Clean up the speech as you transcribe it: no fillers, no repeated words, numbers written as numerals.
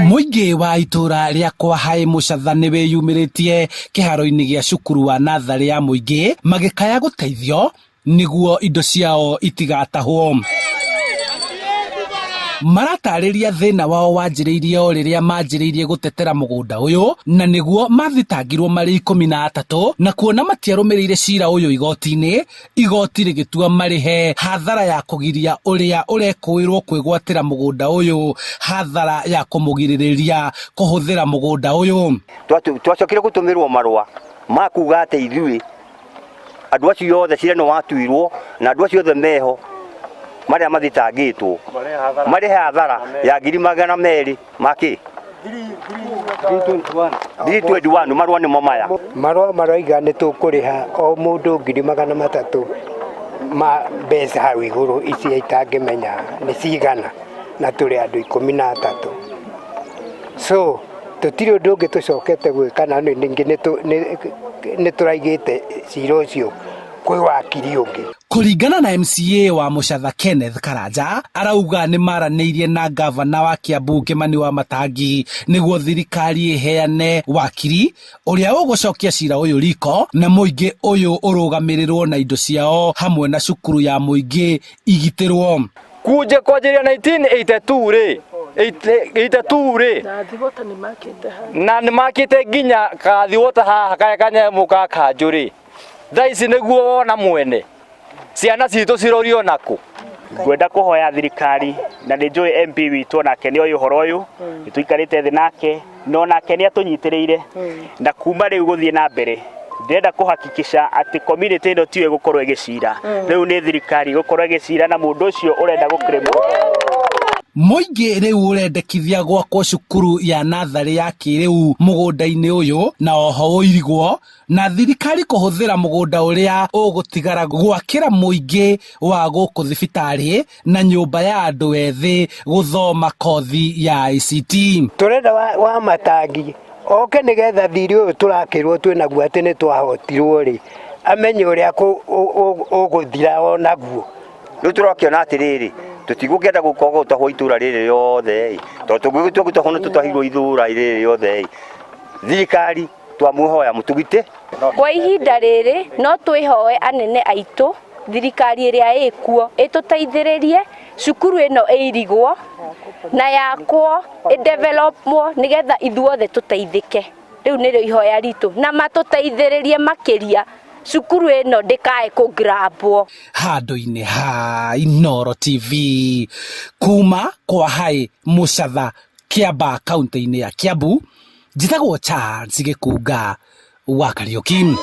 Mũingĩ wa itũra rĩa kwa Haĩ Mũcatha nĩ wĩyumĩrĩtie kĩharo-inĩ gĩa cukuru wa natharĩ ya mũingĩ magĩkaya gũteithio nĩguo indo ciao itigatahwo. Maratarĩria thĩna wao wanjĩrĩirie o rĩrĩa manjĩrĩirie gũtetera mũgũnda ũyũ na nĩguo mathitangirwo marĩ 13 na kuona matiarũmĩrĩire cira ũyũ igoti-inĩ, igoti rĩgĩtua marĩhe hathara ya kũgiria ũrĩa ũrekũĩrwo kwĩgwatĩra mũgũnda ũyũ hathara ya kũmũgirĩrĩria kũhũthĩra mũgũnda ũyũ. Twacokire gũtũmĩrwo marũa ma kuga atĩ ithuĩ andũ acio othe cira nĩ watuirwo na andũ acio othe meho marĩa mathitangĩtwo marĩhe hathara ya 200,000 makĩ 321. Marũa nĩmo maya. Marũa maroiga nĩ tũkũrĩha o mũndũ 300,000 ma mbeca hau igũrũ icio itangĩmenya nĩ cigana, na tũrĩ andũ 13, so tũtirĩ ũndũ ũngĩ tũcokete gwĩka, na ningĩ nĩ tũraigĩte cira ũcio kwĩ wakiri ũngĩ. Kũringana na MCA wa Mũcatha Kenneth Karanja, arauga nĩ maranĩirie na ngavana wa Kiambu Kĩmani wa Matangi nĩguo thirikari ĩheane wakiri ũrĩa ũgũcokia cira ũyũ riko na mũingĩ ũyũ ũrũgamĩrĩrwo na indo ciao hamwe na cukuru ya mũingĩ igitĩrwo. Kunje kwanjĩrĩria 1982 rĩ, 82 rĩ, na nĩ makĩte nginya kathiwota haha karĩa kanyamũ ka kanjũ rĩ, thaa ici nĩguo wona mwene ciana citũ cirorio nakũ. Ngwenda kũhoya thirikari, na nĩ njũĩ MP witũ onake nĩ oĩ ũhoro ũyũ, nĩ tũikarĩte thĩ nake na onake nĩ atũnyitĩrĩire, na kuma rĩu gũthiĩ na mbere ndĩrenda kũhakikisha atĩ community ĩno tiyo ĩgũkorwo ĩgĩcira, rĩu nĩ thirikari ĩgũkorwo ĩgĩcira na mũndũ ũcio ũrenda gũkĩrĩmwo. Mũingĩ rĩu ũrendekithia gwakwo cukuru ya natharĩ ya kĩrĩu mũgũnda-inĩ ũyũ na oho ũirigwo na thirikari kũhũthĩra mũgũnda ũrĩa ũgũtigara gwakĩra mũingĩ wa gũkũ thibitarĩ na nyũmba ya andũ ethĩ gũthoma kothi ya ICT. Tũrenda wa, wa matangi oke nĩgetha thirĩ ũyũ tũrakĩrwo twĩ naguo atĩ nĩ twahotirwo rĩ, amenye ũrĩa ũgũthira o naguo. Rĩu tũrakĩona atĩrĩrĩ, tũtigũkĩenda gũkorwo gũtahwo itũra rĩrĩ rĩothe ĩ, tondũ tũngĩgĩtua gũtahwo nĩ tũtahirwo itũra rĩrĩ rĩothe ĩ, thirikari twamũhoya mũtũgitĩ. Kwa ihinda rĩrĩ no twĩhoe anene aitũ, thirikari ĩrĩa ĩkuo ĩtũteithĩrĩrie cukuru ĩno ĩirigwo na yakwo ĩdevelopwo nĩgetha ithuothe tũteithĩke. Rĩu nĩrĩo ihoya ritũ, na matũteithĩrĩrie makĩria cukuru ĩno ndĩkae kũngrambwo. Handũ-inĩ ha Inooro TV kuma kwa Haĩ Mũcatha, Kĩambaa, kaũntĩ-inĩ ya Kiambu, njĩtagwo Charles Gĩkunga wa Kariũki.